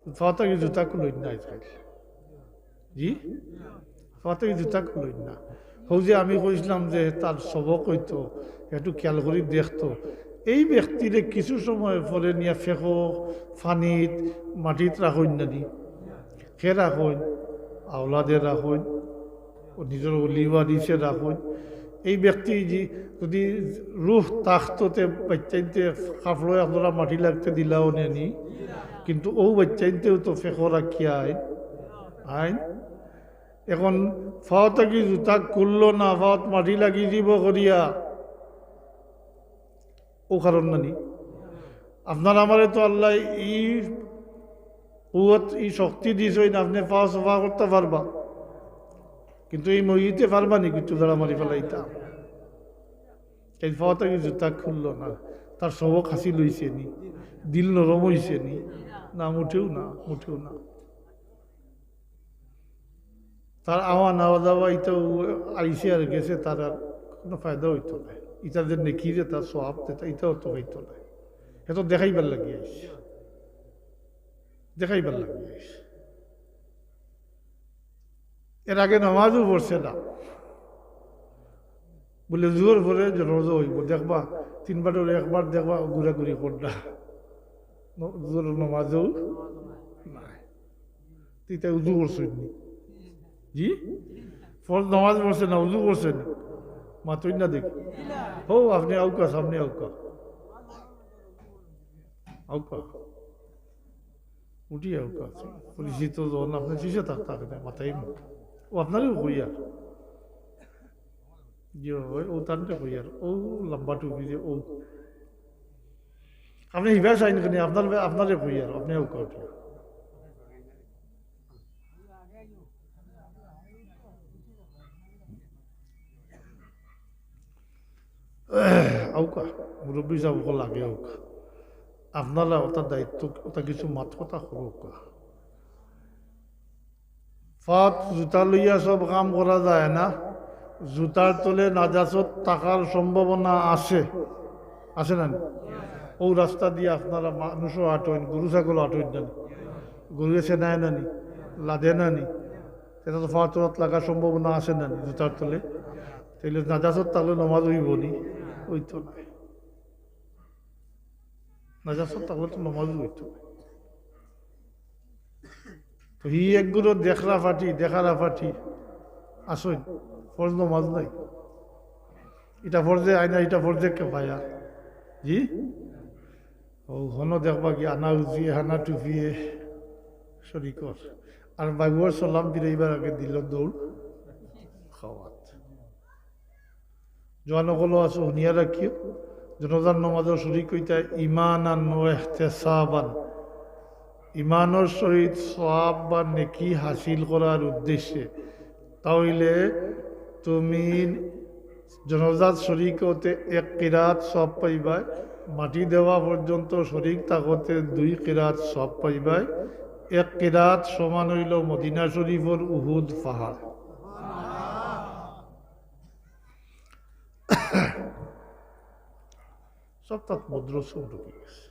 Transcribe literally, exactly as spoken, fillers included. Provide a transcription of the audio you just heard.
ফাওতাকি জুতা খুলইন না আজকাল। জি, ফাওতাকি জুতা খুলইন না। হউ যে আমি কইছিলাম যে তার সবক অইতো, একটু খেয়াল করি দেখতো। এই ব্যক্তিরে কিছু সময় পরে নিয়া ফেকো, ফানিত, মাটিত রাখইন না নি? কে রাখইন? আওলাদে রাখইন, ও নিজর ওলি ওয়ারিসে রাখইন। এই ব্যক্তি যে যদি রুহ থাকতো তে বাচ্চাইন্তে কাপড়ে আপনারা মাটি লাগতে দিলাও নেনি, কিন্তু ও বাচ্চাইন্তেও তো ফেকো রাখিয়া আইন, আইন। এখন ফাওতাকি জুতা খুললো না, ফাওত মাটি লাগি দিব করিয়া, ও কারণ না নি? আপনার আমারে তো আল্লাহ ই কুওয়াত, ই শক্তি দিছইন, আপনে ফাও সাফা করতা পারবা, কিন্তু এই মসজিদে পারবা নি কিছু ধরা মারি ফেলাইতা? এই ফাওতাকি জুতা খুললো না, তার সবক হাসিল অইছে নি? দিল নরম অইছে নি? না, মুঠেও না, মুঠেও না। তার আওয়া নেওয়া যাওয়া ইটাও আইছে আর গেছে, তার আর কোনো ফায়দা অইতো না। ইটা যে নেকি যে তার সওয়াব যেটা, ইটাও তো অইতো না। হে তো দেখাইবার লাগি আইছে, দেখাইবার লাগি আইছে। এর আগে নামাজও পড়ছে না, বলে জোহর পরে জনাজা অইবো, দেখবা তিনবার অইলে একবার দেখবা ঘুরাঘুরি করলা, জোহর নামাজও নাই। তে ইতা উজু করছইন নি? জি, ফরজ নামাজ পড়ছে না, উজু করছে নি? মাতইন না দেখি। হো, আপনে আউকা, সামনে আউকা, আউকা, উঠি আউকা। পরিচিত জন আপনে পিছে থাক, থাক না, মাতাই না। ও আপনারেও কইয়ার। জি, ও, ও তানরে কইয়ার। ও লম্বা টুপি যে, ও। আপনে হিবা চাইন কেনে? আপনার, আপনারে কইয়ার, আপনে আউকা উঠিয়া। আউকা, মুরব্বি সাব অকল আগে আউকা। আপনারা ওটা দায়িত্ব, ওটা কিছু মাত কথা করউক্কা। ফাওত জুতা লইয়া সব কাম করা যায় না। জুতার তলে নাজাসত থাকার সম্ভাবনা আছে, আছে না নি? ও রাস্তা দিয়া আপনারা মানুষও আটইন, গরু ছাগল আটইন না নি? গরুয়ে ছেনায় না নি? লাদে না নি? এটা তো ফাওত লাগার সম্ভাবনা আছে না নি জুতার তলে? তাইলে নাজাসত থাকলে নমাজ অইবো নি? অইতো না। নাজাসত থাকলে তো নমাজ অইতো না। তো হি একগুলো দেখরা ফাটি, দেখারা ফাটি, আসইন, ফরজ নমাজ নাই। ইটা ফরজে আইনা, ইটা ফরজে কেফায়া। জি? ও হনো দেখবা কি আনা উজিয়ে, হানা টুপিয়ে শরিক অর। আর বাইবর সালাম ফিরাইবার আগে দিল দৌড় খাওয়াত। জোয়ান অকল আছো, হুনিয়া রাখিও, জনাজার নমাজর শরিক অইতা ইমানান ওয়া ইহতিসাবান, ইমানর সহিত সওয়াব বা নেকি হাসিল করার উদ্দেশ্যে। তা অইলে তুমি জনাজাত শরিক অতে এক কিরাত সওয়াব পাইবায়, মাটি দেওয়া পর্যন্ত শরিক থাকতে দুই কিরাত সওয়াব পাইবায়। এক কিরাত সমান অইলো মদিনা শরিফর উহুদ পাহাড়। সব তাত মদ্রসা ঢুকি গেছে।